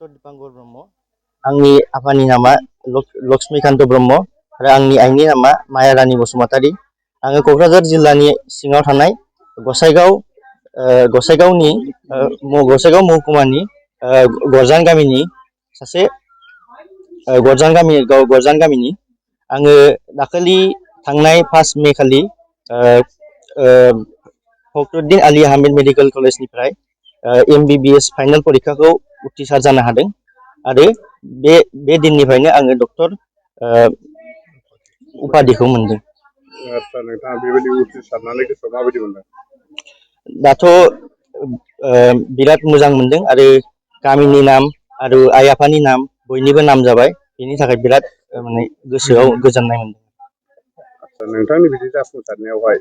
Doctor Dipankar Brahma आंनि आफानि नामा लक्ष्मीकान्त ब्रह्म आरो आंनि आइनि नामा माया रानी बसुमतारी आङो क'क्राझार जिल्लानि सिङाव थानाय गसाइगाव महकुमानि गरजान गामिनि सासे गरजान गामिनि आङो दाखालि थांनाय 5 मे खालि फकरुद्दीन आली आहमेद मेडिकेल कलेजनिफ्राय MBBS फाइनाल परीक्षाखौ उथ्रिसार जानो हादों आरो बे दिननिफ्रायनो आङो डक्टर उपाधिखौ मोनदों। आच्छा नोंथाङा बेबायदि उथ्रिसारनानै गोसोआव माबायदि मोनदों? दाथ' बिराद मोजां मोनदों आरो गामिनि नाम आरो आइ आफानि नाम बयनिबो नाम जाबाय बेनि थाखाय बिराद माने गोसोआव गोजोननाय मोनदों। आच्छा नोंथांनि बिदि जाफुंसारनायावहाय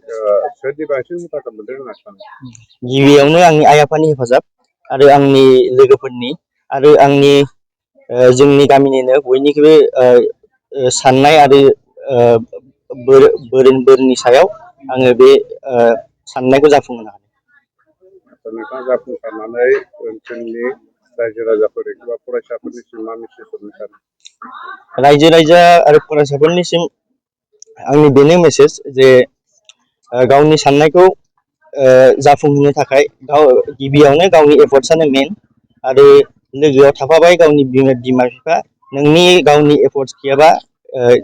सोरनि बांसिन हेफाजाब मोनदों होनना सानो? गिबियावनो आंनि आइ आफानि हेफाजाब आरो आंनि लोगोफोरनि आरो आंनि जोंनि गामिनिनो बयनिख्रुइबो साननाय आरो बोरनि सायाव आङो बे साननायखौ जाफुंहोनो हादों। नोंथाङा जाफुंसारनानै ओनसोलनि रायजो राजाफोर एबा फरायसाफोरनिसिम मा मेसेज हरनो सानो? रायजो राजा आरो फरायसाफोरनिसिम आंनि बेनो मेसेज जे गावनि साननायखौ जाफुंहोनो थाखाय गिबियावनो गावनि एफर्टसानो मेन आरो लोगोआव थाफाबाय गावनि बिमा बिफा नोंनि गावनि एफर्टस गैयाबा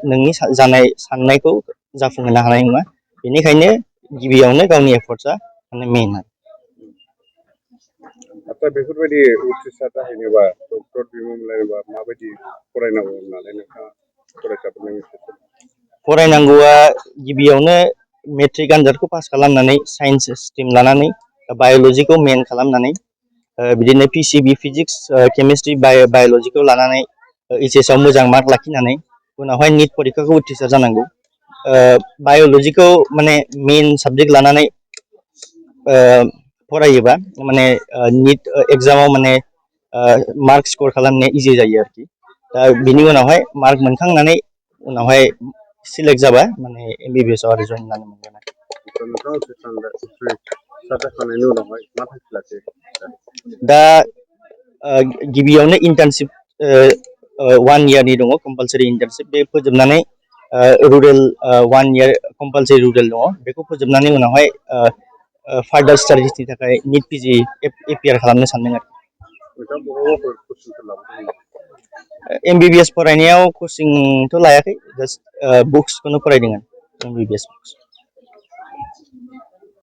नोंनि जानाय साननायखौ जाफुंहोनो हानाय नङा बेनिखायनो गिबियावनो गावनि एफर्टसा माने मेन। आच्छा बेफोरबायदि उथ्रिसार जाहैनोबा डक्टर बिमुं मोनलायनोबा माबायदि फरायनांगौ होननानै नोंथाङा फरायसाफोरनो मेसेज होनो? फरायनांगौआ गिबियावनो मेट्रिक आनजादखौ पास खालामनानै साइन्स स्ट्रिम लानानै बाय'लजिखौ मेन खालामनानै बिदिनो PCB फिजिक्स केमिस्ट्रि बाय'लजिखौ लानानै HS आव मोजां मार्क लाखिनानै उनावहाय निट परीक्षाखौ उथ्रिसार जानांगौ। बाय'लजिखौ माने मेन साबजेक्ट लानानै फरायोबा माने निट एग्जामाव माने मार्क स्कर खालामनाया इजि जायो आरोखि दा बिनि उनावहाय मार्क मोनखांनानै उनावहाय सिलेक्ट जाबा माने MBBS आव आरो जइन जानो मोनगोन आरो। नोंथाङा उथ्रिसार जाखांनायनि उनावहाय मा थांखि लाखियो? दा गिबियावनो इन्टार्नशिप 1 इयारनि दङ कम्पालसारि इन्टार्नशिप बे फोजोबनानै रुरेल 1 इयार कम्पालसारि रुरेल दङ बेखौ फोजोबनानै उनावहाय फार्दार स्टाडिसनि थाखाय निट PG एपियार खालामनो सानदों आरो। MBBS फरायनायाव कचिंथ' लायाखै जास्ट बुक्सखौनो फरायदों आरो MBBS बुक्स।